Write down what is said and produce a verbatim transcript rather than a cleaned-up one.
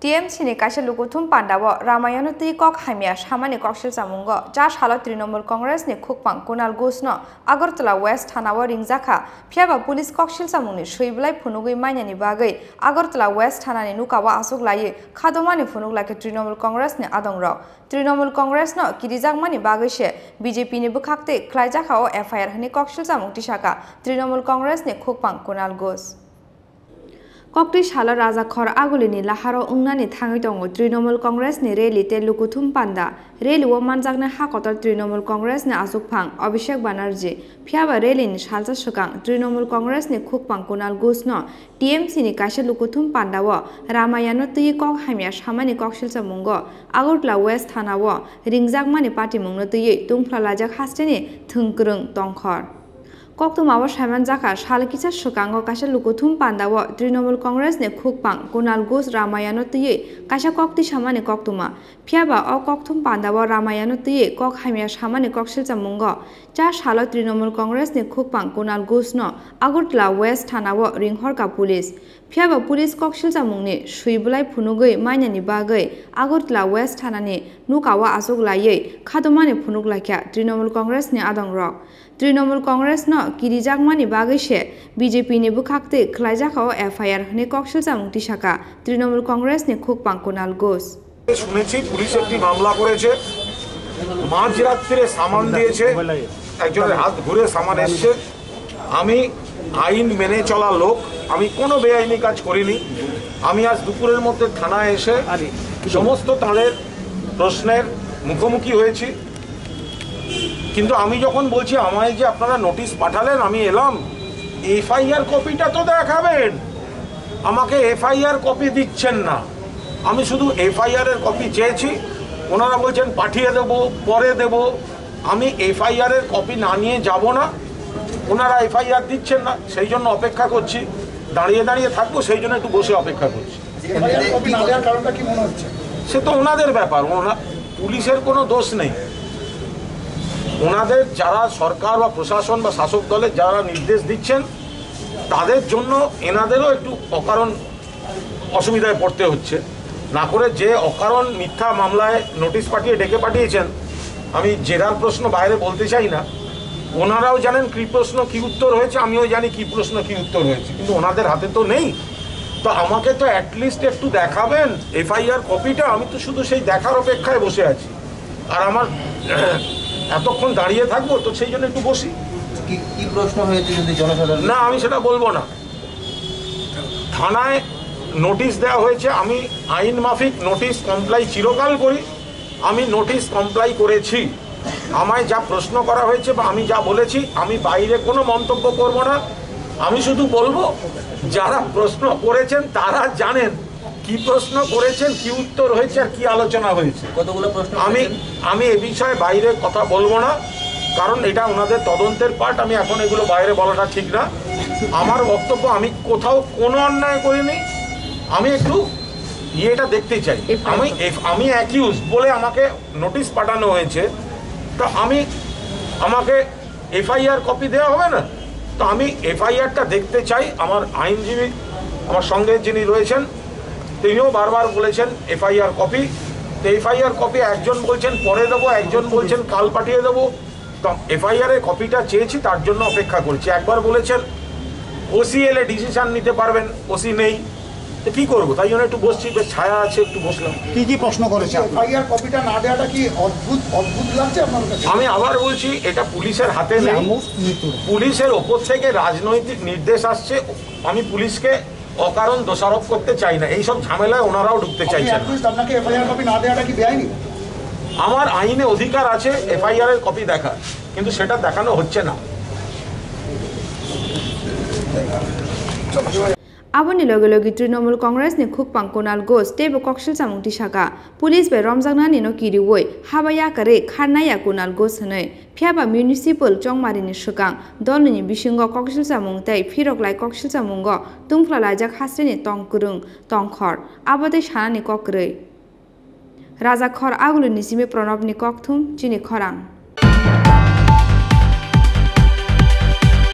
T M C ni kaisa lukuthum pandao Ramayano twi kok hamya samani koksil chamungo cha salo Trinamool Congress ni khukpang Kunal Ghosh no Agartala West Thana o ringjak kha, phiyaba police koksil chamungni swi bwlai phunugwi mainani bagwi Agartala West Thana ni nukao aswk laiwi khadomani phunuk laikha Trinamool Congress ni adongrok. Trinamool Congress no kirijakmani bagwi se B J P ni bwkhak twi khlaijak kha o F I R hwnwi koksil chamung tisaka Trinamool Congress ni khukpang Kunal Ghosh. Koktwi salo Rajakhor Agulini laharo wngnani thangwi tongo Trinamool Congress ni rally tei lukuthum panda. Rally o manjaknai ha kotor Trinamool Congress ni achukphang Abhishek Banerjee. Phiyaba rally ni salsa swkang Trinamool Congress ni khukpang Kunal Ghosh no T M C ni kaisa lukuthum pandao Ramayano twiwi kok hamya samani koksil chamungo Agartala West Thana o ringjakmani patimungno twiwi tungphla laijak hasteni thwng kwrwng tongkhor. Koktwmao saimanjakha, sal kisa swkango kaisa lukuthum pandao Trinamool Congress ni khukpang Kunal Ghosh Ramayano twiwi kaisa kok twi samani koktwma. Phiyaba o kokthum pandao Ramayano twiwi kok hamya samani koksil chamungo cha salo Trinamool Congress ni khukpang Kunal Ghosh no Agartala West Thana o ringhorkha police. Phiyaba police koksil chamungni swi bwlai phunugwi mainani bagwi Agartala West Thana ni nukao aswk laiwi khadomani phunuk laikha Trinamool Congress ni adongrok. Trinamool Congress no kirijakmani bagwi se B J P ni bwkhak twi khlaijak kha o F I R hwnwi koksil chamung tisaka Trinamool Congress ni khukpang Kunal Ghosh. শুনেছি পুলিশ একটি মামলা করেছে, মাঝরাত্রিরে সামান দিয়েছে, একজনের হাত ঘুরে সামান এসছে। আমি আইন মেনে চলা লোক, আমি কোনো বেআইনি কাজ করিনি। আমি আজ দুপুরের মধ্যে থানায় এসে সমস্ত তাদের প্রশ্নের মুখোমুখি হয়েছি। কিন্তু আমি যখন বলছি আমায় যে আপনারা নোটিশ পাঠালেন, আমি এলাম, এফআইআর কপিটা তো দেখাবেন, আমাকে এফআইআর কপি দিচ্ছেন না। আমি শুধু এফআইআর এর কপি চেয়েছি, ওনারা বলছেন পাঠিয়ে দেব, পরে দেব। আমি এফআইআর এর কপি না নিয়ে যাব না, ওনারা এফআইআর দিচ্ছেন না, সেই জন্য অপেক্ষা করছি, দাঁড়িয়ে দাঁড়িয়ে থাকবো, সেই জন্য একটু বসে অপেক্ষা করছি। এফআইআর কপি না দেওয়ার কারণটা কি মনে হচ্ছে? সে তো ওনাদের ব্যাপার, ওনা-, পুলিশের কোনো দোষ নেই। ওনাদের যারা সরকার বা প্রশাসন বা শাসক দলের যারা নির্দেশ দিচ্ছেন, তাদের জন্য এনাদেরও একটু অকারণ অসুবিধায় পড়তে হচ্ছে। না করে যে অকারণ মিথ্যা মামলায় নোটিশ পাঠিয়ে ডেকে পাঠিয়েছেন, আমি জেরার প্রশ্ন বাইরে বলতে চাই না। ওনারাও জানেন কি প্রশ্ন কি উত্তর হয়েছে, আমিও জানি কি প্রশ্ন কি উত্তর হয়েছে, কিন্তু ওনাদের হাতে তো নেই। তো আমাকে তো অ্যাটলিস্ট একটু দেখাবেন এফআইআর কপিটা, আমি তো শুধু সেই দেখার অপেক্ষায় বসে আছি। আর আমার এতক্ষণ দাঁড়িয়ে থাকবো, তো সেই জন্য একটু বসি। কি, কি প্রশ্ন হয়েছে যদি জনসাধারণ না, আমি সেটা বলবো না। থানায় নোটিশ দেওয়া হয়েছে, আমি আইন মাফিক নোটিশ কমপ্লাই চিরকাল করি, আমি নোটিশ কমপ্লাই করেছি। আমায় যা প্রশ্ন করা হয়েছে বা আমি যা বলেছি, আমি বাইরে কোনো মন্তব্য করব না। আমি শুধু বলবো, যারা প্রশ্ন করেছেন তারা জানেন কি প্রশ্ন করেছেন, কি উত্তর হয়েছে আর কি আলোচনা হয়েছে। কতগুলো প্রশ্ন আমি করেছেন? আমি এ বিষয়ে বাইরে কথা বলবো না, কারণ এটা ওনাদের তদন্তের পার্ট। আমি এখন এগুলো বাইরে বলাটা ঠিক না। আমার বক্তব্য, আমি কোথাও কোনো অন্যায় করিনি। আমি একটু ইয়েটা দেখতে চাই। এফআইআর আমি এফ- আমি অ্যাকিউজ বলে আমাকে নোটিশ পাঠানো হয়েছে, তো আমি আমাকে এফআইআর কপি দেওয়া হবে না? তো আমি এফআইআরটা দেখতে চাই। আমার আইনজীবী, আমার সঙ্গে যিনি রয়েছেন, তিনিও বারবার বলেছেন এফআইআর কপি। তো এফআইআর কপি একজন বলছেন পরে দেবো, একজন বলছেন কাল পাঠিয়ে দেবো। তো এফআইআর এর কপিটা চেয়েছি, তার জন্য অপেক্ষা করছি। একবার বলেছেন ওসি এলে ডিসিশন নিতে পারবেন, ওসি নেই, তো কি করবো? তাই জন্য একটু বসছি, বেশ ছায়া আছে, একটু বসলাম। কি কি প্রশ্ন করেছে আপনার? এফআইআর কপিটা না দেওয়াটা কি অদ্ভুত, অদ্ভুত লাগছে আপনার কাছে? আমি আবার বলছি, এটা পুলিশের হাতে নেই। আমোদ মৃত্যু। পুলিশের ওপর থেকে রাজনৈতিক নির্দেশ আসছে, আমি পুলিশকে অকারণ দোষারোপ করতে চাই না। এইসব ঝামেলায় ওনারাও ঢুকতে আপনি চাইছেন না। অ্যাটলিস্ট আপনাকে এফআইআর কপি না দেওয়াটা কি বেআইনি? আমার আইনে অধিকার আছে এফআইআর এর কপি দেখা, কিন্তু সেটা দেখানো হচ্ছে না। Aboni loge loge Trinamool Congress ni khukpang Kunal Ghosh teibo koksil chamung tisaka, police bai romjaknani no kiriwi haba yakarwi kharnaiya Kunal Ghosh hwnwi. Phiyaba municipal chongmari ni swkang dolni bisingo koksil chamung tei phiroklai koksil chamungo tungphla laijak hasteni tong kwrwng tongkhor, abo tei sanani kok kwrwi. Rajakhor Agulini simi Pranabni kokthum, chini khorang.